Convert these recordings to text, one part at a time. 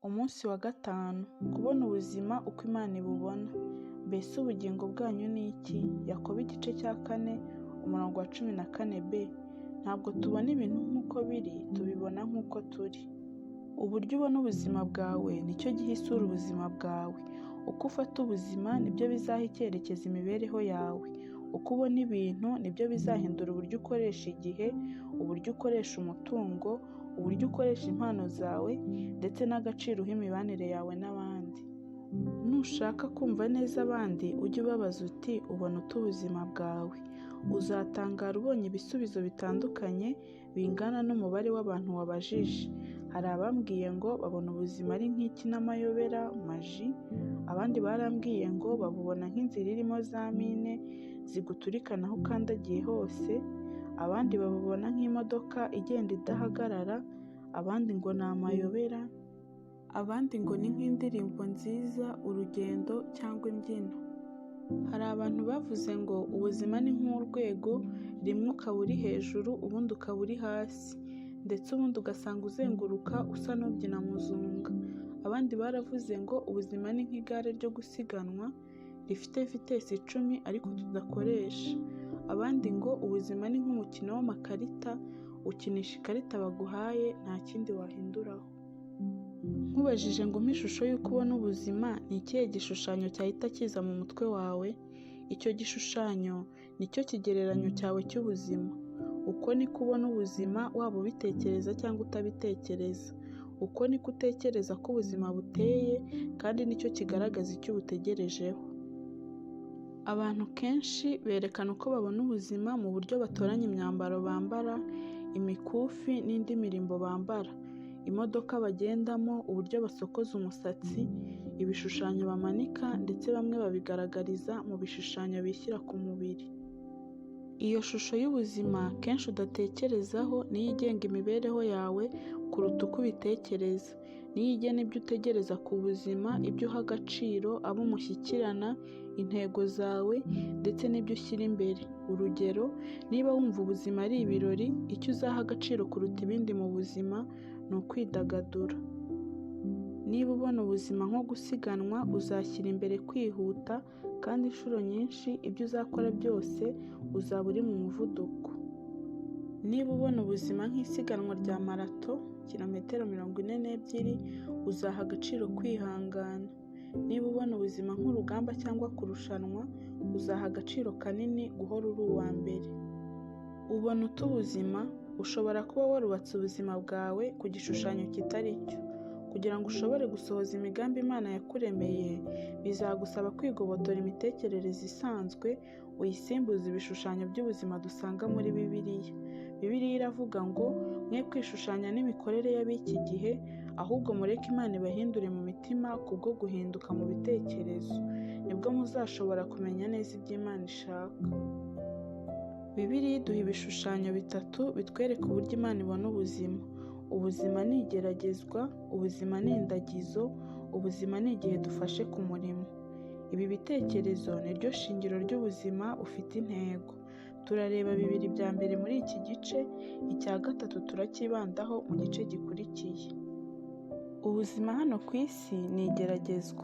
Umunsi wa gatanu: Kubona ubuzima uko Imana ibubona. Mbese ubugingo bwanyu ni iki? Yakobo igice cya 4, umurongo wa 14b. Ntabwo tubona ibintu nk'uko biri, tubibona nk'uko turi. Uburyo ubona ubuzima bwawe nicyo giha isura ubuzima bwawe. Uko ufata ubuzima nibyo bizaha icyerekezo imibereho yawe. Uko ubona ibintu nibyo bizahindura uburyo ukoresha igihe, uburyo ukoresha umutungo, uburyo ukoresha impano zawe ndetse n'agaciro uha imibanire yawe n'abandi. Nushaka kumva neza abandi, ujye ubabaza uti ubona ute ubuzima bwawe? Uzatangara ubonye ibisubizo bitandukanye bingana n'umubare w'abantu wabajije. Hari abambwiye ngo babona ubuzima ari nk'ikinamayobera maji, abandi barambwiye ngo babubona nk'inzira irimo za mine ziguturikana aho ukandagiye hose, abandi babubona nk'imodoka igenda idahagarara, abandi ngo ni amayobera, abandi ngo ni nk'indirimbo nziza, urugendo cyangwa imbyino. Hari abantu bavuze ngo ubuzima ni nk'urwego, rimwe ukaba uri hejuru ubundi ukaba uri hasi, ndetse ubundi ugasanga uzenguruka usa n'ubyina muzunga. Abandi baravuze ngo ubuzima ni nk'igare ryo gusiganwa rifite vitesi 10 ariko tudakoresha. Abandi ngo ubuzima ni nk'umukino w'amakarita, ukinisha ikarita baguhaye nta kindi wahinduraho. Nkubajije ngo umpe ishusho y'uko ubona ubuzima, ni ikihe gishushanyo cyahita kiza mu mutwe wawe? Icyo gishushanyo nicyo kigereranyo cyawe cy'ubuzima. Uko niko ubona ubuzima, waba ubitekereza cyangwa utabitekereza. Uko niko utekereza ko ubuzima buteye, kandi nicyo kigaragaza icyo ubutegerejeho. Abantu kenshi berekana uko babona ubuzima mu buryo batoranya imyambaro bambara, imikufi n'indi mirimbo bambara, imodoka bagendamo, uburyo basokoza umusatsi, ibishushanyo bamanika ndetse bamwe babigaragariza mu bishushanyo bishyira ku mubiri. Iyo shusho y'ubuzima kenshi udatekerezaho niyo igenga imibereho yawe kuruta uko ubitekereza. Niyo igena ibyo utegereza ku buzima, ibyo uha agaciro, abo mushyikirana, intego zawe ndetse n'ibyo ushyira imbere. Urugero, niba wumva ubuzima ari ibirori, icyo uzaha agaciro kuruta ibindi mu buzima ni ukwidagadura. Niba ubona ubuzima nko gusiganwa, uzashyira imbere kwihuta kandi inshuro nyinshi ibyo uzakora byose uzaba uri mu muvuduko. Niba ubona ubuzima nk'isiganwa rya marato, kilometero 42, uzaha agaciro kwihangana. Niba ubona ubuzima nk'urugamba cyangwa kurushanwa, uzaha agaciro kanini guhora uri uwa mbere. Ubona ute ubuzima? Ushobora kuba warubatse ubuzima bwawe ku gishushanyo kitari cyo. Kugira ngo ushobore gusohoza imigambi Imana yakuremeye, bizagusaba kwigobotora imitekerereze isanzwe, uyisimbuze ibishushanyo by'ubuzima dusanga muri Bibiliya. Bibiliya iravuga ngo mwe kwishushanya n'imikorere y'ab'iki gihe, ahubwo mureke Imana ibahindure mu mitima kubwo guhinduka mu bitekerezo. Nibwo muzashobora kumenya neza ibyo Imana ishaka. Bibiliya iduha ibishushanyo bitatu bitwereka uburyo Imana ibona ubuzima. Ubuzima ni igeragezwa, ubuzima ni indagizo, ubuzima ni igihe dufashe ku murimo. Ibi bitekerezo ni ryo shingiro ry'ubuzima bufite intego. Turareba bibiri bya mbere muri iki gice, icya gatatu turacyibandaho mu gice gikurikiye. Ubuzima hano ku isi ni igeragezwa.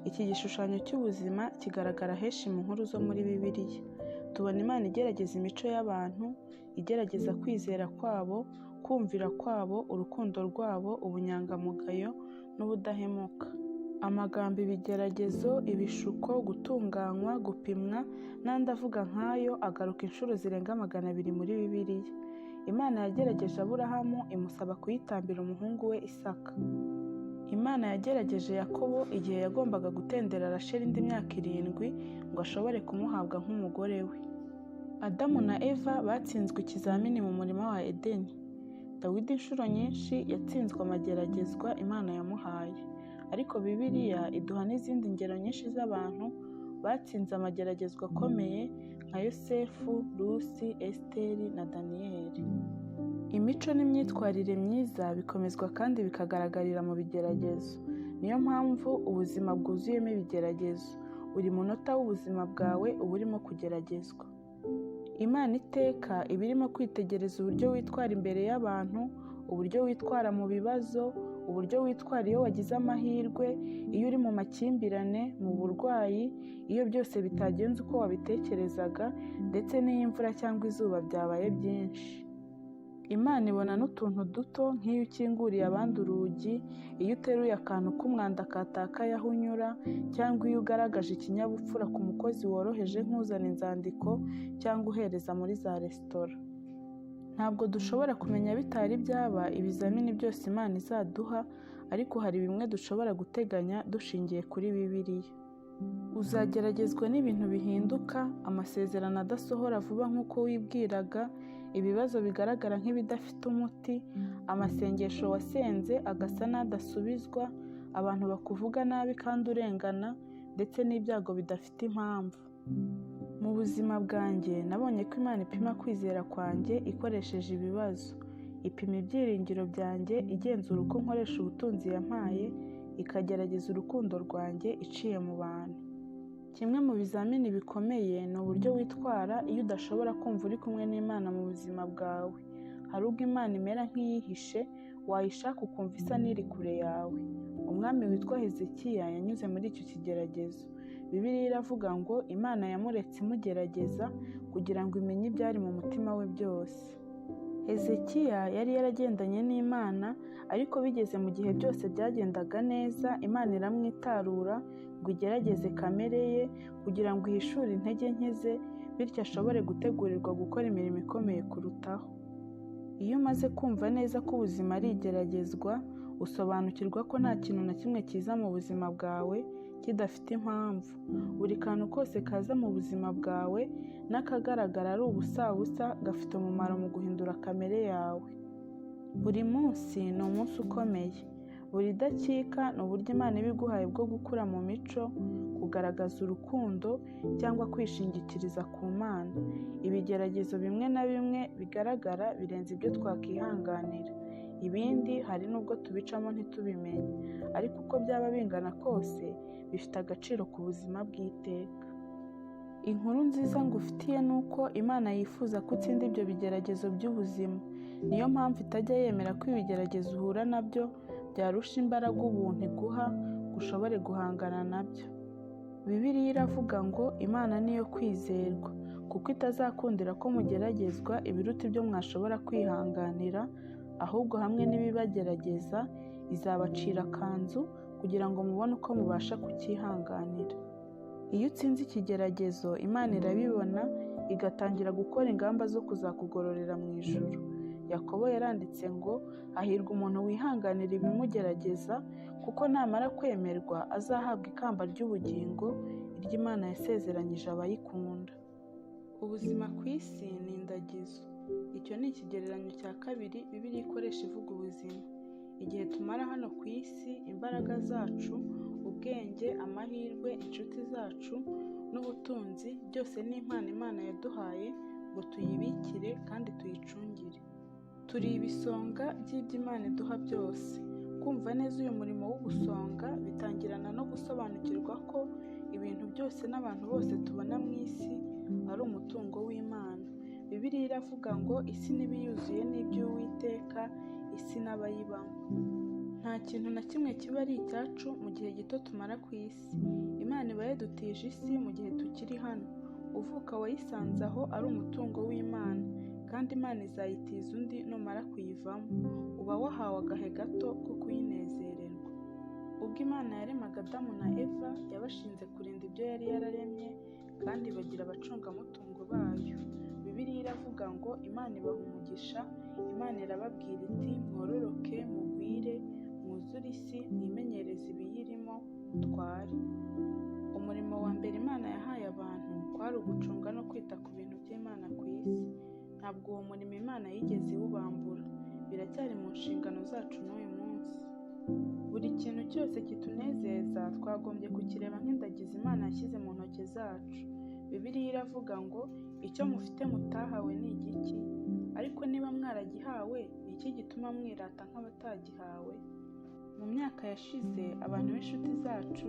Iki gishushanyo cy'ubuzima kigaragara henshi mu nkuru zo muri Bibiliya. Tubona Imana igerageza imico y'abantu, igerageza kwizera kwabo, kumvira kwabo, urukundo rwabo, ubunyangamugayo n'ubudahemuka. Amagambo ibigeragezo, ibishuko, gutunganywa, gupimwa n'andi avuga nk'ayo agaruka inshuro zirenga 200 muri Bibiliya. Imana yagerageje Aburahamu imusaba kuyitambira umuhungu we Isaka. Imana yagerageje Yakobo igihe yagombaga gutendera Rasheli indi myaka 7 ngo ashobore kumuhabwa nk'umugore we. Adamu na Eva batsinzwe ikizamini mu murima wa Edeni. Dawidi inshuro nyinshi yatsinzwe amageragezwa Imana yamuhaye. Ariko Bibiliya iduha n'izindi ngero nyinshi z'abantu batsinze amageragezwa akomeye nka Yosefu, Rusi, Esiteri na Daniyeli. Imico n'imyitwarire myiza bikomezwa kandi bikagaragarira mu bigeragezo. Niyo mpamvu ubuzima bwuzuyemo ibigeragezo. Buri munota w'ubuzima bwawe uba urimo kugeragezwa. Imana iteka iba irimo kwitegereza uburyo witwara imbere y'abantu, uburyo witwara mu bibazo, Uburyo witwara iyo wagize amahirwe, iyo uri mu makimbirane, mu burwayi, iyo byose bitagenze uko wabitekerezaga, ndetse n'iyo imvura cyangwa izuba byabaye byinshi. Imana ibona n'utuntu duto nk'iyo ukinguriye abandi urugi, iyo uteruye akantu k'umwanda katakaye aho unyura, cyangwa iyo ugaragaje ikinyabupfura ku mukozi woroheje nk'uzana inzandiko cyangwa uhereza muri za resitora. Ntabwo dushobora kumenya bitari byaba ibizamini byose Imana izaduha, ariko hari bimwe dushobora guteganya dushingiye kuri Bibiliya. Uzageragezwa n'ibintu bihinduka, amasezerano adasohora vuba nk'uko wibwiraga, ibibazo bigaragara nk'ibidafite umuti, amasengesho wasenze agasa n'adasubizwa, abantu bakuvuga nabi kandi urengana, ndetse n'ibyago bidafite impamvu. Mu buzima bwanjye nabonye ko Imana ipima kwizera kwanjye ikoresheje ibibazo, ipima ibyiringiro byanjye igenzura uko nkoresha ubutunzi yampaye, ikagerageza urukundo rwanjye iciye mu bantu. Kimwe mu bizamini bikomeye ni uburyo witwara iyo udashobora kumva uri kumwe n'Imana mu buzima bwawe. Hari ubwo Imana imera nk'iyihishe, wayishaka ukumva isa n'iri kure yawe. Umwami witwa Hezekiya yanyuze muri icyo kigeragezo. Bibiliya iravuga ngo Imana yamuretse imugerageza kugira ngo imenye ibyari mu mutima we byose. Hezekiya yari yaragendanye n'Imana, ariko bigeze mu gihe byose byagendaga neza, Imana iramwitarura ngo igerageze kamere ye kugira ngo ihishure intege nke ze, bityo ashobore gutegurirwa gukora imirimo ikomeye kurutaho. Iyo umaze kumva neza ko ubuzima ari igeragezwa, usobanukirwa ko nta kintu na kimwe kiza mu buzima bwawe kidafite impamvu. Buri kantu kose kaza mu buzima bwawe n'akagaragara ari ubusabusa gafite umumaro mu guhindura kamere yawe. Buri munsi ni umunsi ukomeye. Buri dakika ni uburyo Imana iba iguhaye bwo gukura mu mico, kugaragaza urukundo cyangwa kwishingikiriza ku Mana. Ibigeragezo bimwe na bimwe bigaragara birenze ibyo twakwihanganira. Ibindi hari n'ubwo tubicamo ntitubimenye, ariko uko byaba bingana kose bifite agaciro ku buzima bw'iteka. Inkuru nziza ngufitiye ni uko Imana yifuza ko utsinda ibyo bigeragezo by'ubuzima. Niyo mpamvu itajya yemera ko ibigeragezo uhura nabyo byarusha imbaraga ubuntu iguha ngo ushobore guhangana nabyo. Bibiliya iravuga ngo Imana niyo kwizerwa, kuko itazakundira ko mugeragezwa ibiruta ibyo mwashobora kwihanganira, ahubwo hamwe n'ibibagerageza izabacira akanzu kugira ngo mubone uko mubasha kucyihanganira. Iyo utsinze ikigeragezo, Imana irabibona igatangira gukora ingamba zo kuzakugororera mu ijuru. Yakobo yaranditse ngo hahirwa umuntu wihanganira ibimugerageza, kuko namara kwemerwa azahabwa ikamba ry'ubugingo, iryo Imana yasezeranyije abayikunda. Ubuzima ku isi ni indagizo. Icyo ni ikigereranyo cya kabiri Bibiliya ikoresha ivuga ubuzima. Igihe tumara hano ku isi, imbaraga zacu, ubwenge, amahirwe, inshuti zacu n'ubutunzi byose ni impano Imana yaduhaye ngo tuyibikire kandi tuyicungire. Turi ibisonga by'ibyo Imana iduha byose. Kumva neza uyu murimo w'ubusonga bitangirana no gusobanukirwa ko ibintu byose n'abantu bose tubona mu isi ari umutungo w'Imana. Bibiliya iravuga ngo isi n'ibiyuzuye ni iby'Uwiteka, isi n'abayibamo. Nta kintu na kimwe kiba ari icyacu mu gihe gito tumara ku isi. Imana iba yadutije isi mu gihe tukiri hano. Uvuka wayisanze aho ari umutungo w'Imana, kandi Imana izayitiza undi numara kuyivamo. Uba wahawe agahe gato ko kuyinezererwa. Ubwo Imana yaremaga Adamu na Eva, yabashinze kurinda ibyo yari yararemye kandi bagira abacungamutungo bayo. Bibiliya iravuga ngo Imana ibaha umugisha, Imana irababwira iti mwororoke, mugwire, mwuzure isi, mwimenyereze ibiyirimo, mutware. Umurimo wa mbere Imana yahaye abantu kwari ugucunga no kwita ku bintu by'Imana ku isi. Ntabwo uwo murimo Imana yigeze iwubambura. Biracyari mu nshingano zacu n'uyu munsi. Buri kintu cyose kitunezeza twagombye kukireba nk'indagizo Imana yashyize mu ntoki zacu. Bibiliya iravuga ngo icyo mufite mutahawe ni igiki? Ariko niba mwaragihawe, ni iki gituma mwirata nk'abatagihawe? Mu myaka yashize, abantu b'inshuti zacu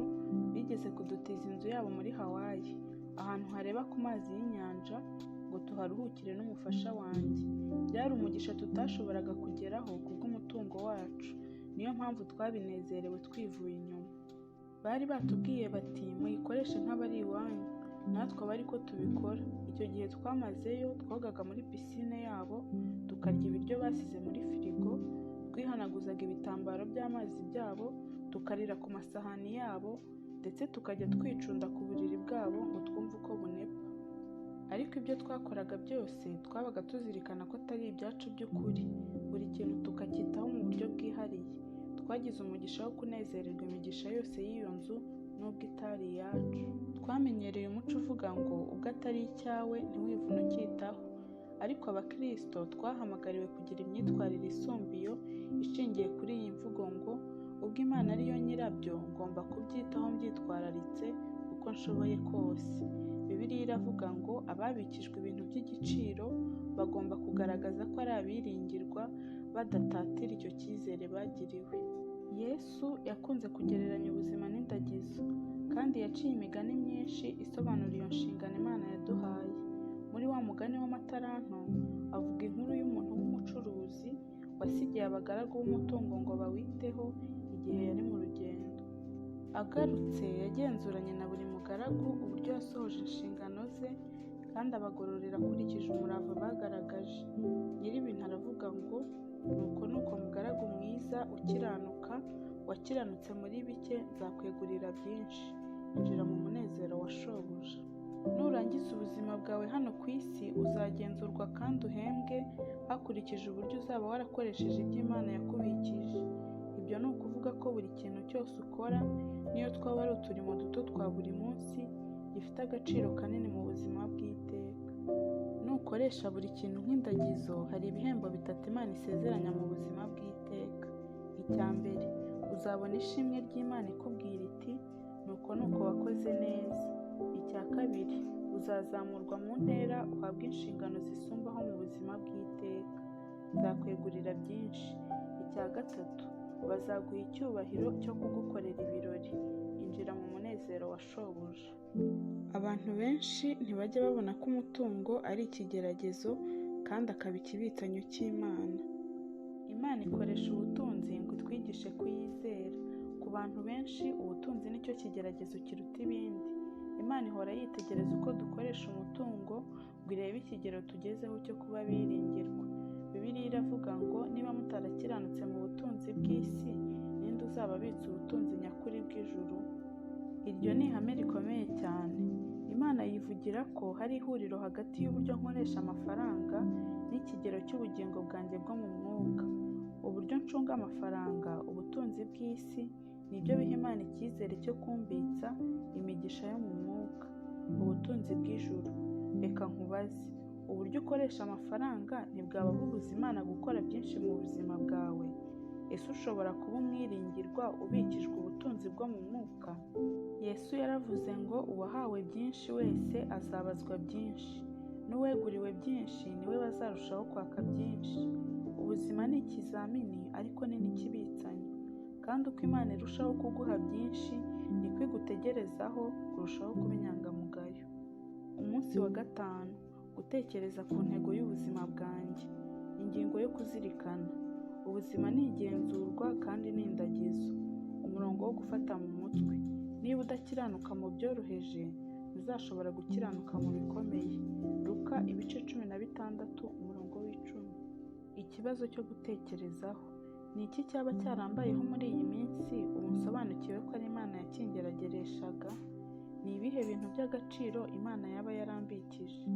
bigeze kudutiza inzu yabo muri Hawaii, ahantu hareba ku mazi y'inyanja, ngo tuharuhukire n'umufasha wanjye. Byari umugisha tutashoboraga kugeraho kubw'umutungo wacu. Niyo mpamvu twabinezerewe twivuye inyuma. Bari batubwiye bati muyikoreshe nk'abari iwanyu, natwe aba ariko tubikora. Icyo gihe twamazeyo twogaga muri pisine yabo, tukarya ibiryo basize muri firigo, twihanaguzaga ibitambaro by'amazi byabo, tukarira ku masahani yabo, ndetse tukajya twicunda ku buriri bwabo ngo twumve uko bunepa. Ariko ibyo twakoraga byose twabaga tuzirikana ko atari ibyacu by'ukuri, buri kintu tukacyitaho mu buryo bwihariye. Twagize umugisha wo kunezererwa imigisha yose y'iyo nzu nubwo itari iyacu. Twamenyereye umuco uvuga ngo ubwo atari icyawe ntiwivune ucyitaho. Ariko abakristo twahamagariwe kugira imyitwarire isumba iyo ishingiye kuri iyi mvugo ngo ubwo Imana ariyo nyirabyo ngomba kubyitaho mbyitwararitse uko nshoboye kose. Bibiliya iravuga ngo ababikijwe ibintu by'igiciro bagomba kugaragaza ko ari abiringirwa badatatira icyo cyizere bagiriwe. Yesu yakunze kugereranya ubuzima n'indagizo, kandi yaciye imigani myinshi isobanura iyo nshingano Imana yaduhaye. Muri wa mugani w'amatalanto avuga inkuru y'umuntu w'umucuruzi wasigiye abagaragu b'umutungo ngo bawiteho igihe yari mu rugendo. Agarutse yagenzuranye na buri mugaragu uburyo yasohoje inshingano ze, kandi abagororera akurikije umurava bagaragaje. Nyir'ibintu aravuga ngo nuko nuko mugaragu mwiza ukiranuka, wakiranutse muri bike nzakwegurira byinshi, injira mu munezero wa shobuja. Nurangiza ubuzima bwawe hano ku isi uzagenzurwa kandi uhembwe hakurikije uburyo uzaba warakoresheje ibyo Imana yakubikije. Ibyo ni ukuvuga ko buri kintu cyose ukora, niyo twaba ari uturimo duto twa buri munsi, gifite agaciro kanini mu buzima bw'iteka. Nukoresha buri kintu nk'indagizo, hari ibihembo bitatu Imana isezeranya mu buzima bw'iteka. Icya mbere, uzabona ishimwe ry'Imana ikubwira iti nuko nuko wakoze neza. Icya kabiri, uzazamurwa mu ntera uhabwe inshingano zisumbaho mu buzima bw'iteka. Nzakwegurira byinshi. Icya gatatu, bazaguha icyubahiro cyo kugukorera ibirori. Injira mu munezero wa shobuja. Abantu benshi ntibajya babona ko umutungo ari ikigeragezo kandi akaba ikibitsanyo cy'Imana. Imana ikoresha ubutunzi ngo itwigishe kuyizera. Ku bantu benshi ubutunzi nicyo kigeragezo kiruta ibindi. Imana ihora yitegereza uko dukoresha umutungo ngo irebe ikigero tugezeho cyo kuba biringirwa. Bibiliya iravuga ngo niba mutarakiranutse mu butunzi bw'isi, ninde uzababitsa ubutunzi nyakuri bw'ijuru? Iryo ni ihame rikomeye cyane. Imana yivugira ko hari ihuriro hagati y'uburyo nkoresha amafaranga n'ikigero cy'ubugingo bwanjye bwo mu mwuka. Uburyo ncunga amafaranga, ubutunzi bw'isi, nibyo biha Imana icyizere cyo kumbitsa imigisha yo mu mwuka, ubutunzi bw'ijuru. Reka nkubaze, uburyo ukoresha amafaranga ntibwaba bubuza Imana gukora byinshi mu buzima bwawe? Ese ushobora kuba umwiringirwa ubikijwe ubutunzi bwo mu mwuka? Yesu yaravuze ngo uwahawe byinshi wese azabazwa byinshi, n'uweguriwe byinshi niwe bazarushaho kwaka byinshi. Ubuzima ni ikizamini ariko ni n'ikibitsanyo, kandi uko Imana irushaho kuguha byinshi niko igutegerezaho kurushaho kuba inyangamugayo. Umunsi wa gatanu, gutekereza ku ntego y'ubuzima bwanjye. Ingingo yo kuzirikana. Ubuzima ni igenzurwa kandi ni indagizo. Umurongo wo gufata mu mutwe. Niba udakiranuka mu byoroheje, ntuzashobora gukiranuka mu bikomeye. Luka ibice 16 umurongo w'10. Ikibazo cyo gutekerezaho. Ni iki cyaba cyarambayeho muri iyi minsi ubu nsobanukiwe ko ari Imana yakingeragereshaga? Ni ibihe bintu by'agaciro Imana yaba yarambikije?